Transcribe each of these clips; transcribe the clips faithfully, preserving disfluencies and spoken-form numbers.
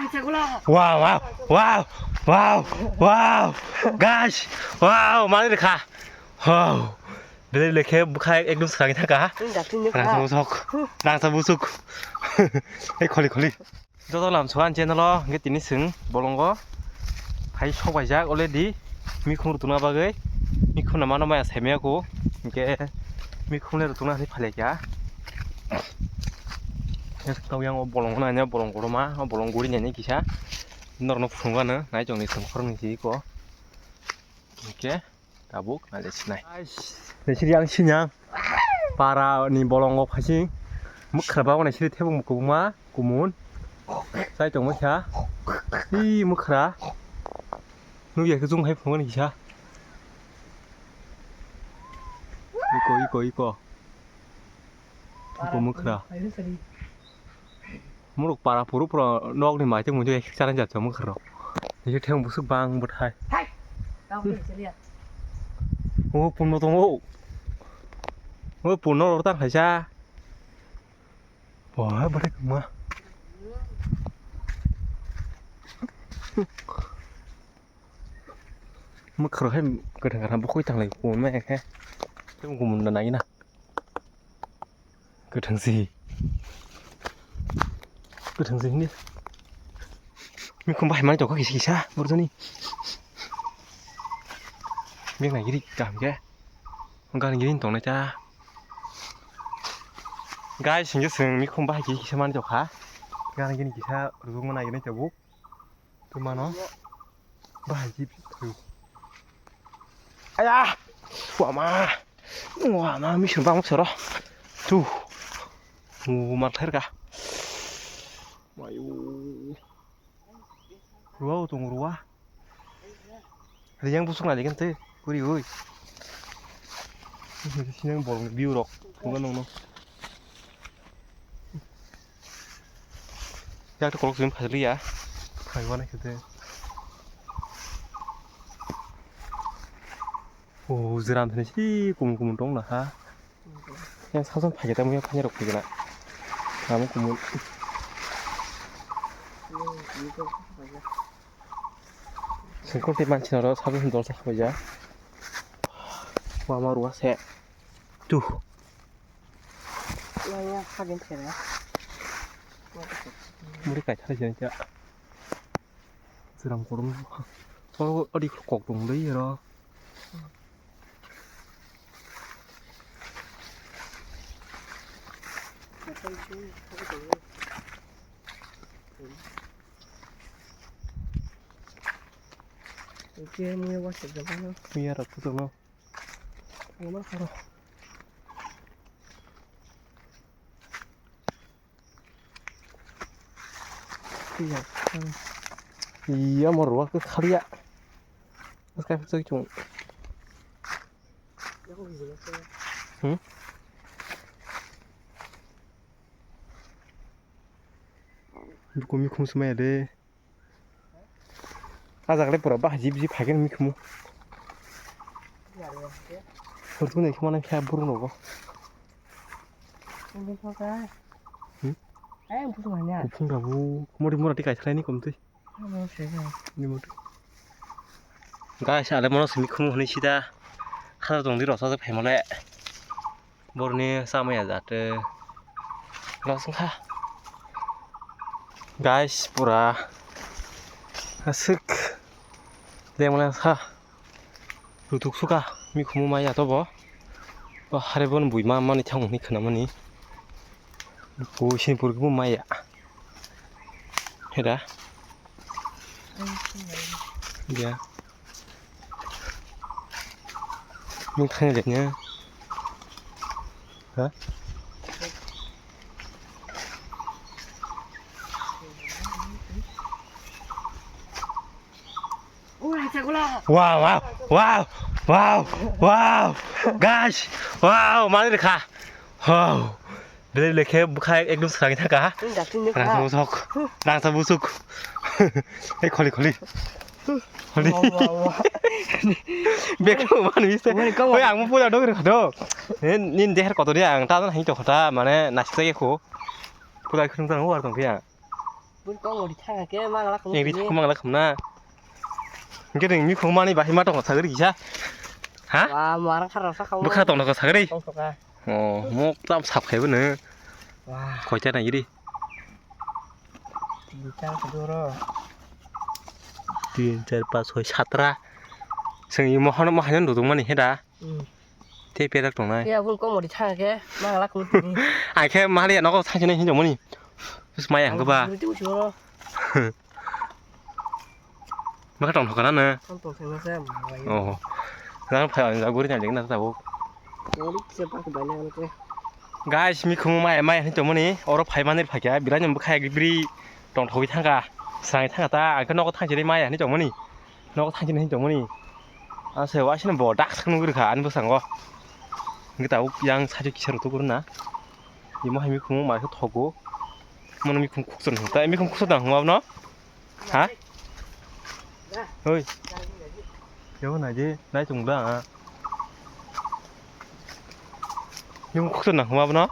Wow, wow, wow, wow, wow, guys, wow, mani rekha, wow, belai lekhe bwkha ekdom swrangwi thangkha, rangsa busuk, rangsa busuk, ei kholi kholi. Joto lam suan channel o hingke tini swng bolongo phai sok paijak already mikhum rwtongna bagwi, mikhum no mano maya saimaya kho hingke mikhum le rwtongna hinwi phalai kha. Kau yang o bolong nanya bolong kotorma o bolong guri nanya kisa norok no phunukgano naichong ni songkhor ni si ko hingke. Tabuk nai sinai. Nesiri yang sinyang. Para ni bolongo phasing. Mukhra ba nesiri thebung kubuma kumun. Sai tongma kha. Hi mukhra. Nugya khe jung hai phungan kisa. Iko iko iko. Iko mukhra. Muruk para puru pura nok ni mai tongmung je chana jat chomung kharo. Ni theng busuk bang bwthai. Hai. Tamo ni chaliya. O punno tongo. O punno rok tang khaisa. Bo ha bwthai kma. Mukhro hai kwthang kwthang bokoi tanglai kumun mai khe. Tei kumun da nai na. Kwthang si. Kwthang si ni. Mikhum bahai mani tokha kisa kisa borjoni. Bek nai giri kaham khe. Gani giri tong nai ta. Guys, hingke swng mikhum bahai kisa kisa mani tokha. Gani giri kisa rwgwngma nai gini tabuk. Tumano. Bahai ji. Aya. Wama. Wama mission bang soro. Tu. Mu mar ther ka. Mayu. Ruwa tong ruwa. Riyang busuk na likan te. Kuri hui. Sinang bolong biu rok. Tunga nong no. Yak to kolok sini phasli ya. Phai wana kete. O jiram sini si kumun kumun tong na ha. Yang sason phai kete muya phai rok phai na. Kamu kumun. Sengkol te manchina ro sabu hin dolsa khabaija. Wama ruwa se. Tu. Muri kai thai jani ta. Siram korum. Toro adi kok tong dei ro. Oke, muya wasik jabano. Muya rok kutono. Ano karo. Iya. Iya, mo ruwa ke khaliya. Mas kai putoi chung. Hmm? Buku mikhum semaya de. Ah jaga le pura bah jip jip hagen mikhumu. Photo nai khuma nang kha burung rogo. Ini kok ah. Hmm? Eh, burung hanya. Kuphung rabu, mori mora tikai salai ni komtui. Ini mori. Guys, ale mono simi khumu hwnwi sida. Khara tongdi rasa se phaimale. Borni samaya jate. Los wngkha. Guys, pura aswk lemla wngkha. Rutuk suka mikhumu maya to bo. Bo hare bon bui ma mani thang hwnwi khwnamani. Bo sini purikhe bo maya. Hera. Ya. Nung thangya de nya. Ha? Wow, wow, wow, wow, wow. Guys, wow, mani rekha. Wow. Belai lekhe bwkha ekdom swrangwi thangkha ha. Rangsa busuk. Rangsa busuk. Ei kholi kholi. Kholi. Bek mani bise. Oi ang puja dog rekha do. Nin deher kotor ya ang ta hing tokha ta mane nasik ya kho. Puja khung tang war tong ya. Kok mori thang ke mangla khum. Yang di thang mangla khum na. Hingke ring mi khum mani bahai ma tong sagri kisa. Ha? Wa, marang khara sa khamu. Bukha tong ko sagri. Tong toka. Oh, mok tam sap khai bune. Wa. Koita na giri. Tin, char, khadoro. Tin, char, pas, soi, satra. Seng imo hano ma haino dudung mani heda. Hmm. Tei perak tongnai. Ya, bun kok mori thang ke, mangla khum. Ai khe mali nogo thang sini hinjong mani. Sus maya hangke ba. Buri tu suro. Baka tong thokana na. Tong thokana sa, maya. Oh. Nang phai ang guri na jeng na tabuk. Mori se pak bai na ke. Guys, mi khum maya, maya hinjong mani. Oro phai mani phai kya, birai nyam khai gibri tong thoi thangka. Srang thangka ta, ang khe nogo thang sini maya hinjong mani. Nogo thang sini hinjong mani. Ase waisino bo dak sak nugri kha ani bwskango. Hingke tabuk yang side kisa rw tugrwna. Imo hai mikhum mai khe thogo. Mono mikhum khukchon hwn ta. Mikhum khukchon dang hwn abono? Ha? Hoi. Yo nai je, nai chung da. Mikhum khukchon dang hwn abono?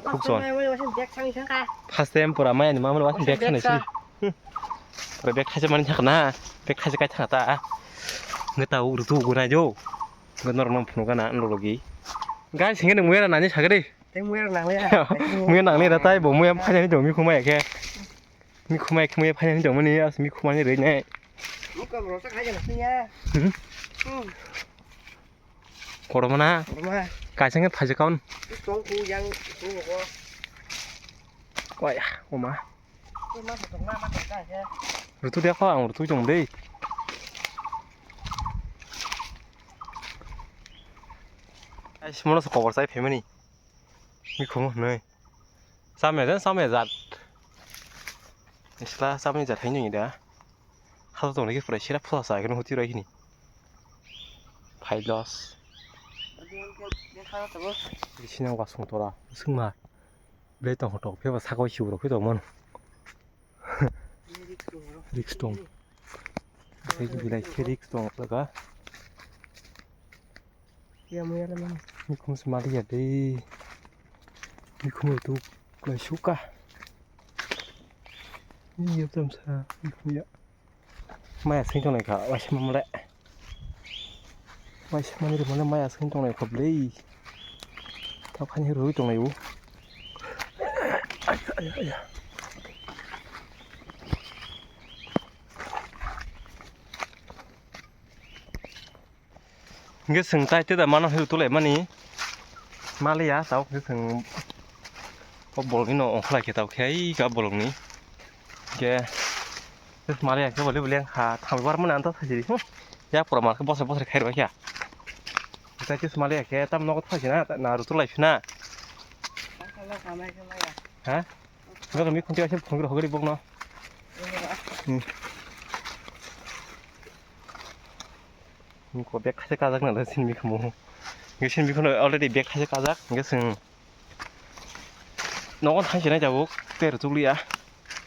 Khukchon. First time pura mai ani mamalo waising bag sanai si. Pura bag khaisa mani thangna, bag khaisa kai thangna ta. Nge ta uru tu guna jo. Nge norok nang phunu gana nang logi. Guys, hinge nang muya nani sagri. Tei muya nang le. Muya nang le da tai bo muya phaina ni dong mi khumai khe. Mi khumai khe muya phaina ni dong mani as mi khumani rei nai. Muka bro sa khai jana sinya. Hmm. Hmm. Koroma na? Koroma. Kaisa khe phaijak kaun. Tong khu yang khu ko. Waya, oma. Rutu dia kho ang rutu jong dei. Ai simono so kobor sai phaimani. Mi khomo hnoi. Samya den samya jat. Isla samya jat haino ida. Hado tong lagi pura sira pura sa kene huti roi hini. Phai los. Sini wasung tora. Sungma. Ble tong hotok pheba sakoi siu rok phi tong mon. Risk tong. Risk tong laga. Ya, mo ya, man. Mikhum se mali ya dei. Mikhum tu klai suka. Ni ya tam sa, mikhum ya. Maya sing tongnai kha, waisa mamle. Waisa mamle mole maya sing tongnai kha blei. Tao khani rui tongnai u. Aya, aya, aya. Hingke chwng tai tei da mano hwnwi tulaimani maliya, tabuk hingke chwng o bolongni no ongkholai khe tabuk khe ai ga bolongni hingke maliya khe boli boli wngkha thambai bar mani anto thaisidi yak pura mar khe bosai bosai khairokya tai tei maliya khe tam nogo thaisina na rutulai phina ha. Joto mi khunti kaisa phunukgwi rw hogwi bokno. Hmm. Ko bag khaisa kajak nang sini mi khumu. Nge sini mi khumu already bag khaisa kajak nge sing. Nogo thang sinai jabuk ter tukliya.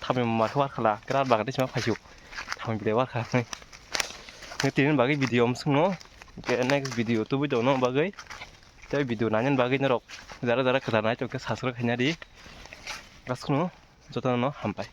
Thamni mar khe war khala kra bagwi sima phaisuk. Thamni bile war kha. Nge tini bagwi video om sungno. Ke next video tubui dono bagwi. Tei video nani bagwi norok jara jara kwtal nai tongkhe subscribe khaina di. Asukno jotono hambai.